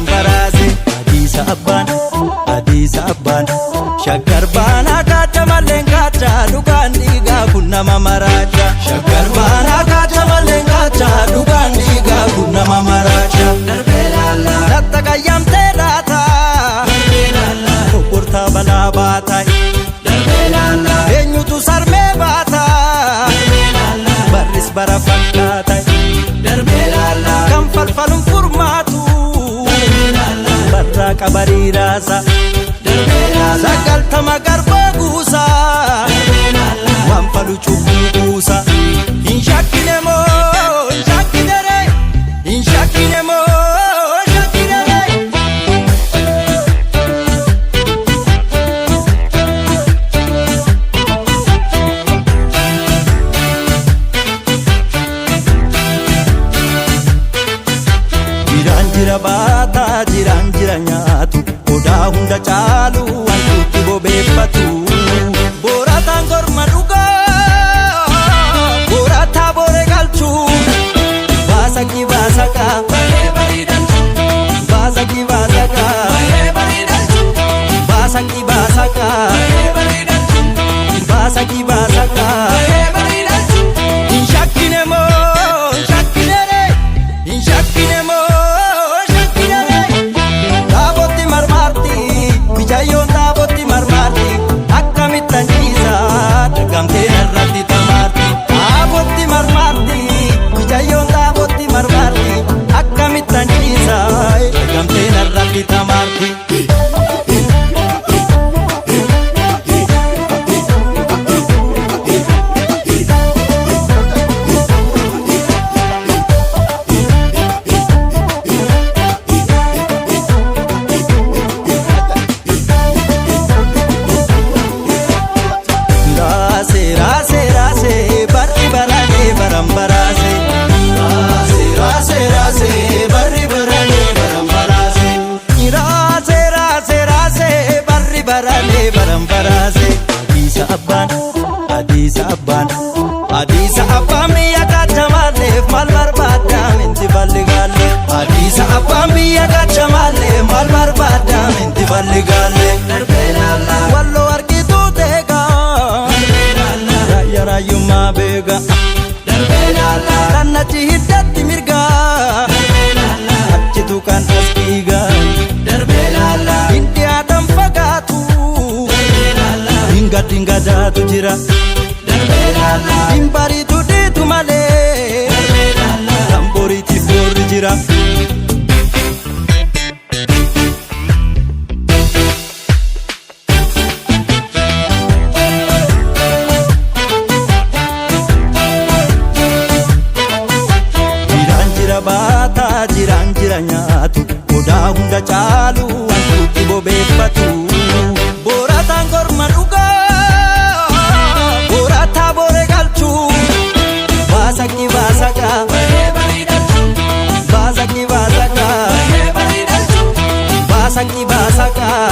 baran baraase. Hadiisa abbaan, hadiisa abbaan, shaggar baanaa kaacha malleen kaacha dhugaan dhiigaa kun nama maraacha. Shaggar baanaa kaacha malleen kaacha dhugaan dhiigaa kun nama maraacha. Latta qayyamtee laata, kokkortaa balaa baata. Eenyutu sarmee baata, barris bara fakkaata. Kan falfaluun furmaatu, barraa qabariiraasa. 90 garbaa guusa, waan falu cubbuu kuusa. Hin shakkine moo hin shakkine ree, hin shakkine moo hin shakkine ree. Jiraan jira baataa jiraan jira nyaatu odaa hunda caalu wantuutti bobeeffatu. Boorataan gorma dhugaa boorataa booree galchuu baasaqii baasaqaa baasaqii baasaqaa baasaqii baasaqaa baasaqii baasaqaa. Hin shakkine moo hin shakkine ree, hin shakkine moo hin shakkine ree. Taabotti marmaarti mijayyoon taabotti marmaarti akkamitti anjiisa dagamtee narratti tamaarti. Taabotti marmaarti mijayyoon taabotti marmaarti akkamitti anjiisa dagamtee narratti tamaarti. Raase raase raase barri barane baran baraase. Raase raase raase barri barane baran baraase. Raase raase raase barri barane baran baraase. Hadiisa abbaan, hadiisa abbaan, hadiisa abbaan biyya kacha maalleef maal barbaadda minti balli gaalle. Hadiisa abbaan biyya kacha maalleef maal barbaadda minti balli gaalle. Walloo argituu teegaa. Raayyaa raayyummaa beeka. Rannachi hiddatti mirga. Achitu kan as dhiiga. Hin dhiyaatan fagaatu. Hin gaddiin gadaatu jira. Hin bariitu dhiitu malee. Kan boriitiif boorri jira. Jiraan jira baataa jiraan jira nyaatu odaa hunda caalu wantuutti bobeeffatu. Boorataan gorma dhugaa boorataa booree galchuu baasaqii baasaqaa baasaqii baasaqaa baasaqii baasaqaa.